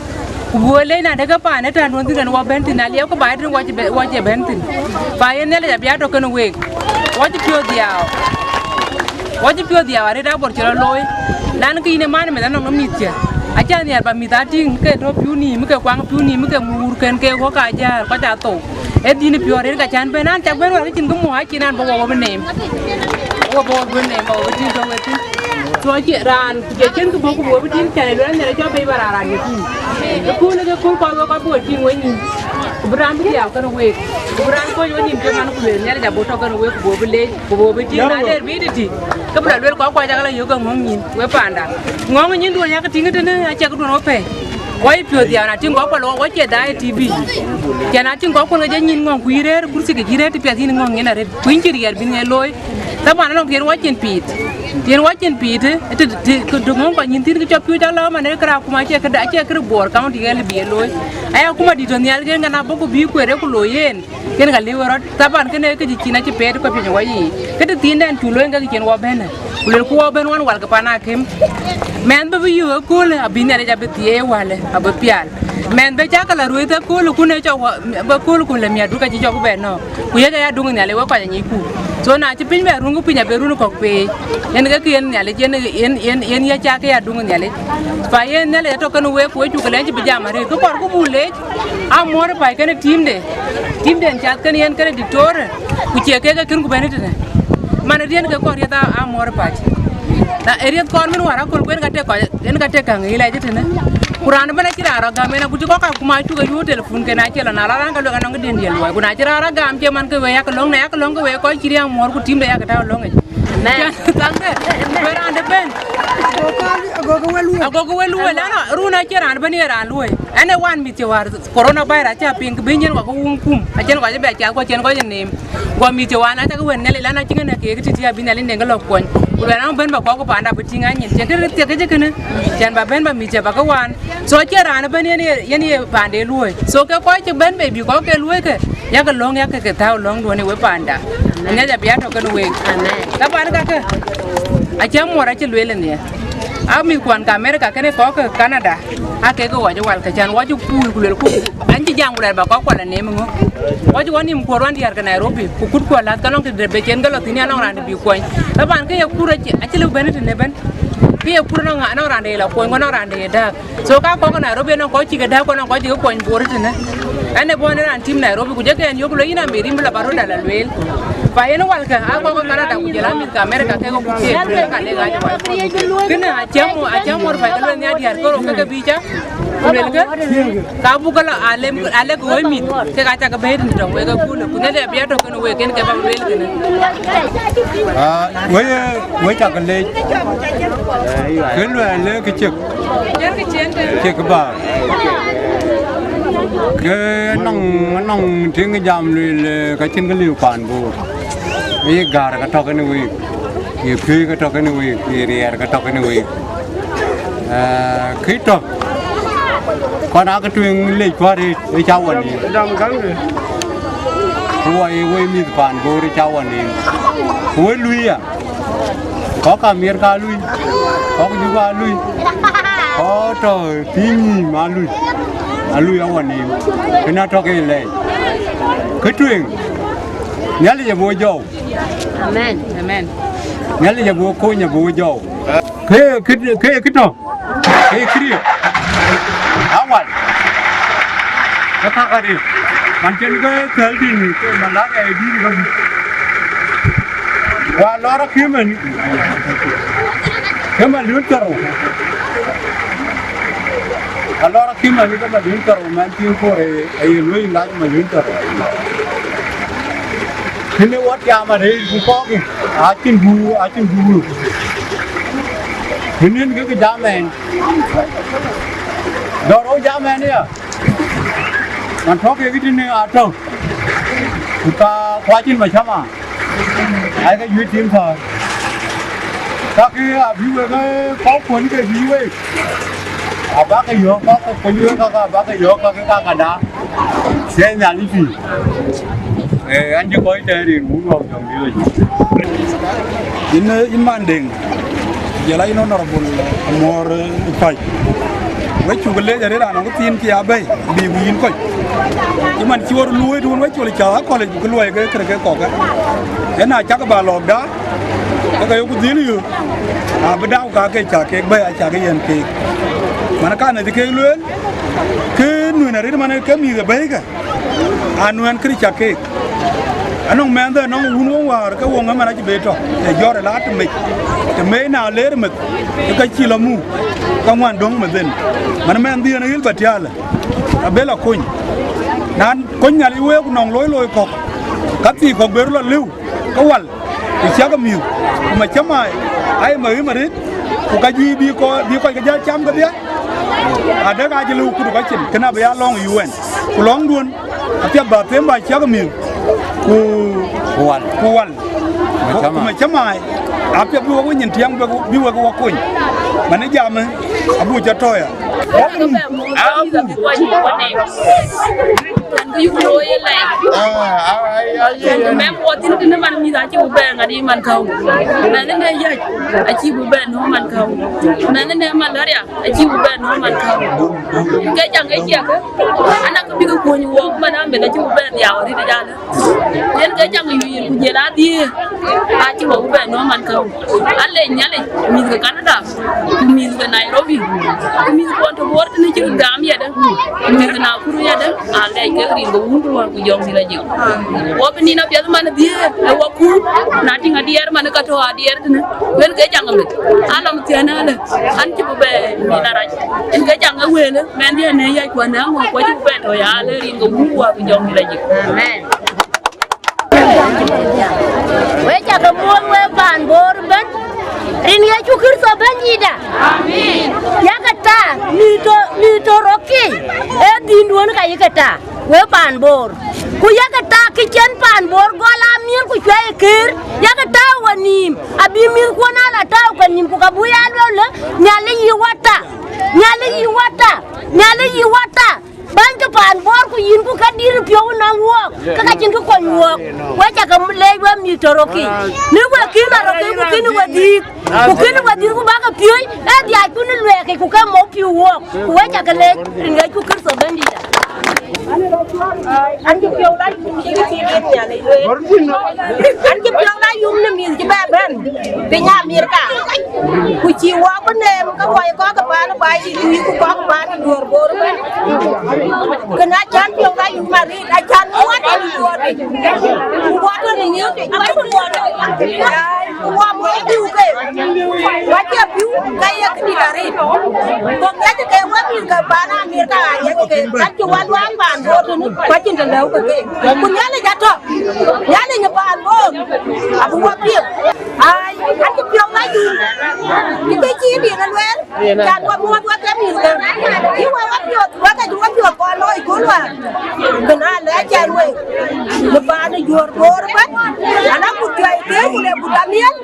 Ku bï wek leec, na dɛ̈ kë paan ë tän duɔ̈n thïn, kën wɔ bɛ̈n thïn, na liɛp kë baai tën wɔ cï bɛ-, wɔ cï bɛ̈n thïn. Pa yen Nhialic abï ya tɔ̈ kën wek. Wɔ cï piɔ̈ɔ̈th dhiau. Wɔ cï piɔ̈ɔ̈th dhiau arëët abor cï rɔt looi. Nan kë yïn ë man ë meth anɔŋ ë mïth cë. Acä nhiaar ba mïth aa tïŋ ke tɔ̈ piu nïïm, ke kuaŋ piu nïïm, ke muur kën ke wok aa jäl, kɔc aa thou. Ee dhïn piɔ̈ɔ̈r yen ka cän bɛ̈n an, cak bɛ̈n wär ke cïn kë muk acïn an, bä wɔ wɔ bï neem. Wɔ bä wɔ bï neem, bä wɔ bï tïŋ tɔ̈ wek thïn. Tuɔɔc cï raan ku jɔ cïn kë bɔ̈ ku bï wɔ bï tïŋ, cän ë lueel Nhialic cɔl bei bä raan raan ye tïŋ. Ë kööl ke kööl kɔc wek kɔc bï wɔ tïŋ wek nyïn. Ku bï raan bï dhiau kën week. Ku bï raan kɔc wek nïïm ke man ku lueel Nhialic abï tɔ̈ kën week ku bï wɔ bï leec. Ku bï wɔ bï tïŋ na der bï tïtï. Ke bï la lueel kɔc kuac cak la yök ke ŋɔ̈ŋ nyïn, wek panda. Ŋɔ̈ŋ nyïn duɔ̈n yak tïŋ tënë acä këduɔ̈n wɔ pɛ̈i. Wɔ yï piɔ̈ɔ̈th ya na tïŋ kɔc kual wɔ cie daai T V. Cä na tïŋ kɔc kual ke jɔ nyïn ŋɔ̈ŋ ku yï rëër kursi ke cï rëër të piɛth yïn ŋɔ̈ŋ yen arëët. Ku yïn cï riɛɛr bï ŋiɛc looi. Thaban alɔŋ tiɛn wɔ cin piit. Tiɛn wɔ cin piit, të, të, të, të ŋɔ̈ŋ kɔc nyïn thïn ke cɔp piööc alɔ man ë këraak kuma cie këda, cie kërë Bor County ɣɛl bï ye looi. Aya kuma dït tɔ nhial ke ŋa na bɔ̈ ku bï kueer ë ku looi yen. Kën ka liu rɔt, thaban kënë kë cï cin acï peet kɔc piööc wɔ yiic. Kë të thiindɛn cu looi ke cïn wɔ bɛ̈në. Ku luelku wɔ bɛ̈n wan wal ke pan akïm. Mɛnh bï bï yök ëköölë, abï Nhialic abï thieei wälë, abï pial. Mɛnh bï cak ke la ruëëth ëköölë, ku në cɔk wɔ, bï köölë ku lë miätdu ka cï cɔk bɛ̈n nɔ̈k. Ku yec aya duŋ Nhialic wek kɔc anyicku. So na cï piny bɛ run, ku piny abï run kɔ̈k peei. Yen ke kë yen Nhialic, yen, yen, yen, yen yec cak ke ya duŋ Nhialic. Pa yen Nhialic atɔ̈ kën week, ku wek cuk ke lɛc bï jam arëët. Kë kɔɔr ku buk leec, Amuɔ̈r ë pac kënë teamde, teamden cath kënë yen kënë diktor, ku cie kek ke kën ku bɛ̈n tënë. Man ë riɛ̈n ke kɔn riɛth a, Amuɔ̈r ë pac. Na ë riɛth kɔn min wäär aköl ku en ka tek kɔc, en ka tek käŋ ë lɛc tënë. Ku raan ëbɛ̈n acï raan rɔt gam en, ku cï kɔ̈k ka kuma cuk ë yuöör telefon ke na cie lɔ na la raan ka luek anɔŋ këden diɛl luɔi. Ku na cï raan rɔt gam cie man ke wek yak lɔ̈ŋ, na yak lɔ̈ŋ ke wek kɔc cï riɛ̈ŋ Amuɔ̈r ku teamde yak tääu lɔ̈ŋ yic. Amen. Thaŋde, ku raan ëbɛ̈n. Agokë we lueel. Agokë we lueel, lana run acie raan ëbɛ̈n ye raan luɔi. Ɛn ë wan mïth cï wäär coronavirus acä piŋ, kë bï nyin kɔc ke wuŋ kum, acïn kɔc bɛ cath, ku acïn kɔc ë neem. Guɔ mïth cï wan acä ke wën Nhialic, lan acï ŋën ke kë tïtï abï Nhialic neŋ ke lɔ kuɔny. Ku luɛl an bɛ̈n bä kɔ̈k ku panda bï tïŋ anyin. Cïn kë rith thiek kë cï kënë, cän bä bɛ̈n bä mïth cï bä ke wan. So acie raan ëbɛ̈n yen ye, yen ye pande luɔi. So ke kɔc cï bɛ̈n bei bï kɔ̈k ke luɔi ke, yak lɔ̈ŋ yak ke tääu lɔ̈ŋduɔn ë we panda. Anyac abï atɔ̈ kën week. Amen. Thaban kakë, acï Amuɔ̈r acï lueel ë nhiɛɛr. A mïthkuan ke America kënë kɔ̈k ke Canada. Aa kek ke ɣɔc ë wal ke cän ɣɔc ë kuur ku luelku, an cï jam ku lɛɛr bä kɔ̈k kual aneem ŋö. Ɣɔc ɣɔn nïm kuɔ̈r ɣɔn diäär ke Nairobi, ku kut kuɔl läth ke lɔŋ tëde be cen ke lɔ thïn anɔŋ raan de bï kuɔny. Thaban ke ye kur acï, acï lëu bɛ̈n tënë bɛ̈n. Ke ye kur anɔŋ, anɔŋ raan de ye lɔ kuɔny, ku anɔŋ raan de ye dääk. So ka kɔ̈k ke Nairobi anɔŋ kɔc cï ke dääk, ku anɔŋ kɔc cï ke kuɔny Bor tënë. Ɛn ë bɔ̈ në raan tim Nairobi, ku jëkë ɛn yök lɔ yïn America bï lɔ bä röt ala lueel. Pa yen walkë, a kɔ̈k ke Canada ku jël a mïth ke America ke ku thiëëc, ku lëk alek ɣaac wal. Kënë acä Amuɔ̈r, acä Amuɔ̈r bä ke lueel nhial diäär ke rou ke ke bï cä, ku luelkë, ka buk ke lɔ alem, alek ɣööc mïth, kek acä ke bɛ̈ɛ̈i tënë tɔŋ wek ëköölë, ku Nhialic abï atɔ̈ kën week, en ke bä lueel kënë. Ah, wek, wek cak leec. Kë luɛɛl le kë cek. Cek bä. Ke nɔŋ, nɔŋ tiŋ jam lueel, eh, ka cïn kë liu paan Bor. Ye gäär ka tɔ̈ kën week. Ye piööc ka tɔ̈ kën week. Ye riɛɛr ka tɔ̈ kën week. Eh, kë tɔ̈. Kɔn aa ke tueŋ lec kuäär ë, ë ca wɔ nïïm. Ku wɔ ye wei mïth paan Bor ë ca wɔ nïïm. Ku we luui ya. Kɔ̈k America alui, kɔ̈k Juba alui, kɔ̈k tɔ̈ piny nïïm alui, alui awɔ nïïm, kënë atɔ̈ ke lɛɛc. Kë tueŋ, Nhialic abï jɔu, Amen. Amen. Nhialic abï we kony, abï we jɔu. Ke, ke, ke, ke tɔ̈. Ke kërë. Awal. Ke kakari. Man cïn ke thɛl dïn, ke man la ke dïn ke. Wa lɔr akïmën. Ke man lun thero. Alɔr akïmën ke man lun thero, man tin kore, aye lui lac man lun thero. Kënë wɔ tiam arëët ku kɔ̈k, acïn guur, acïn guur. Kënë kë jam ɛn. Dɔ̈ɔ̈r rou jam ɛn ya. Man tɔ̈ kek tïnë atɔ̈. Ku ka, ku acïn macama. Ai ke juëc tim thɔ̈ɔ̈r. Kakë abï wek kɔ̈k kuɔ̈n ke bï wek. Abäkë yɔ̈ɔ̈k kakë, kuɔ̈ny wek kakë abäkë yɔ̈ɔ̈k kakë kakada. Thiëëc Nhialic pïïr. Eh, an cï kɔc tɛ̈ɛ̈n rin wun wä jɔŋ dït lɔ. Yïn, eh, yïn Mandeŋ, jɔl a yïn Honorable Amuɔɔr, eh, Päc. Wek cuk leec arëët, raan nɔŋ thiin cï ya bɛ̈i, bï ku yïn kɔc. Cï man cï ɣɔn luöi tuun wek col cä akɔ̈l, ku kë luɔi ke kërë ke kɔ̈k. Yen acäk ba lɔ̈ɔ̈k da, ke ke yok ku dhil yök. Abï dau ka ke cä kek bɛ̈i, acä ke yɛn keek. Man kan acï kek lueel, ke nuën arëët man ke mïth ë bɛ̈i ke. Anuɛɛn kërë cak keek. Anɔŋ mɛnhde, anɔŋ wun wɔ wäär ke woŋ ëmɛn acï be tɔ̈, të jɔt ë la të mec, të mec na leer meth, ke ka cï lɔ muk, ka ŋuan döŋ meth en. Man mɛnhdiɛn ɣil ba tiaalë, abë lɔ kony. Na kony Nhialic week ku nɔŋ looi looi kɔ̈k, ka thii kɔ̈k bë röt lɔ lëu, ke wal, ku ciɛkë mïth, ku macämai, aye maɣim arëët, ku ka juëc bï kɔc, bï kɔc ke jäl cam kedhie. Adek acï lëu kut ë kɔc cin, kënë abï ya lɔ̈ŋ ë U N. Ku lɔ̈ŋduön, apiɛth ba them ba ciɛk mïth, ku, ku wal, ku wal. Macämai. Ku macämai, apiɛth bï wek we nyin tiɛŋ bï wek, bï wek wä kony. Man ë jam ë, abuk cä tɔ̈ ya. Abuk, abuk. Kan kë yuk looi ë lɛc. Ah, ah, ah, ah, yeah, yeah. Mɛm wɔ thïn kënë man mïth acï bï bɛ̈n ŋadï man käu. Mɛn ënë yäc acï bï bɛ̈n nööm man käu. Mɛn ënë malaria acï bï bɛ̈n nööm man käu. Ke caŋ ke ciɛkë, anak bï ke kuöny wɔɔk man ameth acï bï bɛ̈n dhiau arït ë jalë. Yen ke caŋ ë yuiir ku jël adhiëër, acï wɔ bï bɛ̈n nööm man käu. Alec Nhialic, mïth ke Canada, ku mïth ke Nairobi, ku mïth kuɔn tɔ̈ Bor tënë cï röt gam yadë, ku mïth Nakuru yadë, alec kek rin ke Wun ku Wät ku Jɔŋdït Lajik. Wɔ bï nïn apiɛth man dhiëër ë wɔ kuur, na tïŋ adiɛɛr man ka tɔ̈ adiɛɛr tënë, wën ke caŋ amit, alɔm thiën alë, an cï bï bɛ nïn arac. Yen ke caŋ ë wëlë, mɛnhdiɛ̈n në yäc kuan në aŋuɔ̈k, ku acï bï bɛ tɔ̈ ya alë rin ke Wun ku Wät ku Jɔŋdït Lajik. Amen. We cä ke muɔ̈th we paan Bor ëbɛ̈n, rin Yecu Kërtho Bɛ̈nydïïtda. Amen. Yakë ta, mïth tɔ̈, mïth tɔ̈ rökï, ee dhïnduön ka yïkë ta, we paan Bor. Ku yakë ta kë cïn paan Bor gɔl amiël ku cuɛi ë kër, yakë ta we nïïm, abï mïthkuɔn aa la tääu ke nïïm, ku ka buk ya lueel lë, Nhialic yï wä ta, Nhialic yï wä ta, Nhialic yï wä ta. Bäny ke paan Bor ku yïn ku ka dït piɔ̈u ënɔŋ wuɔɔk, ke ka cïn kë kony wuɔɔk. We cä ke leec we mïth tɔ̈ rökï. Në we kïn a rökï ku kïn we dhiëth, ku kïn we dhiëth ku bäk ke piööc, ee dhiac ku në luɛɛk yic ku ke mɔ̈u pïu wuɔɔk. Ku we cä ke leec rin Yecu Kërtho Bɛ̈nydïïtda. An cï piɔ̈u la yum cï kë cï yen Nhialic lueel. An cï piɔ̈u la yum në mïth cï bɛ bɛ̈n piny Amerika. Ku cï wɔ bï neem ke kɔc kɔ̈k ke paan ë Bor, ku kɔ̈k paan ë Bor ëbɛ̈n. Kën acän piɔ̈u la yum arëët, acän ŋuɔt ë Bor. Ku wɔ tɔ̈ në nyïïr, acï bï ŋuɔt. Ku wɔ mɔ̈u pïu ke, ku acie pïu, ka ye këdït arëët. Ku ŋiɛckï ke wek mïth ke paan Amerika, aŋiɛckï ke, ka cï wɔ luaak paan Bor tënë, ku acïn të lëu ke keek. Ku Nhialic atɔ̈, Nhialic ë paan Bor, abï wɔ piŋ. Ai, an cï piɔ̈u la yum, cï ke cï din ë lueel, can wɔ muɔ̈th wek ke mïth ke. Cï wɔ wɔ piɔ̈ɔ̈th, wek ke cï wɔ piɔ̈ɔ̈th kɔn looi kööl wäär. Bï na lɛc ɛn wek, bï paan ë Juɔ̈r Bor ëbɛ̈n, ala ku juäi ke ku le ku damiël,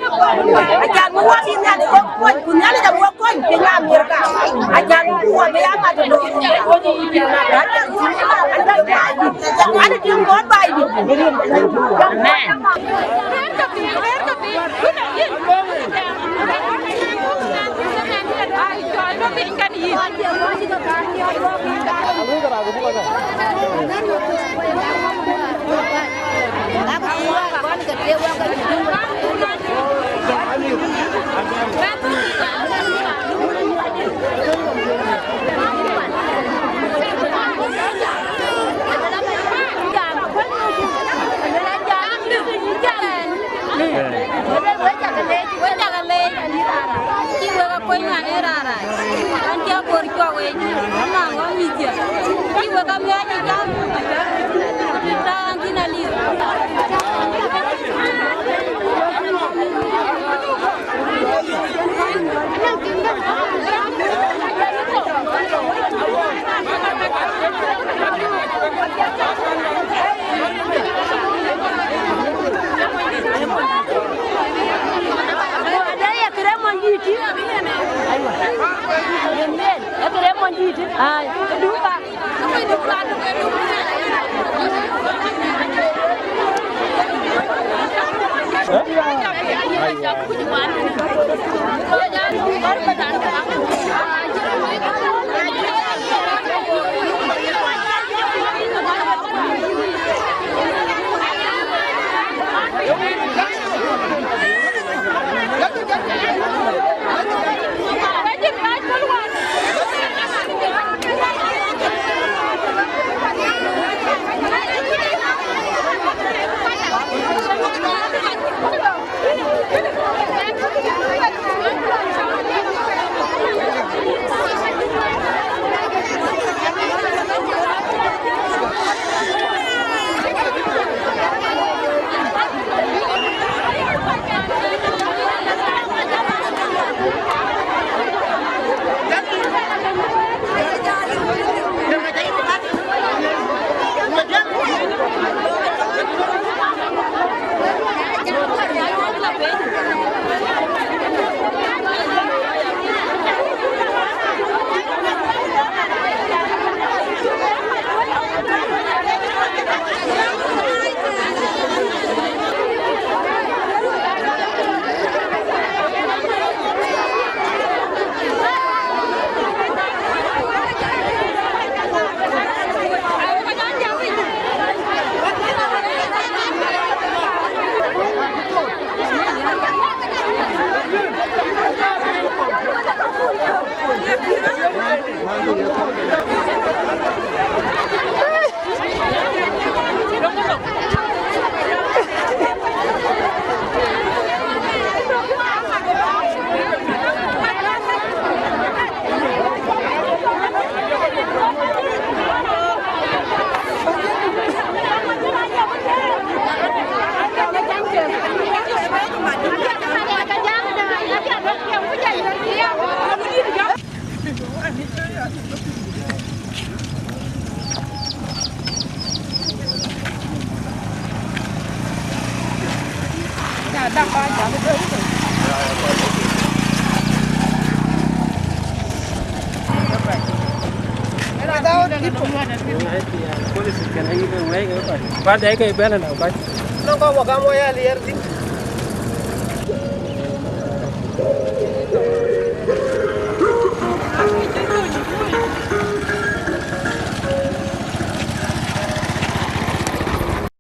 acan bï wɔ bï Nhialic wɔ kuɔny, ku Nhialic abï wɔ kony piny Amerika, acan bï wɔ bï ya mat ë dɔ̈ɔ̈r. An ë tim kɔn baai dït. Amen. Aywa. Yen yen, e kere mon dit. Ai, duka. Police can even wake up. But they can burn it up. Nɔŋ kɔc wä gam wä ya liɛɛr thïn.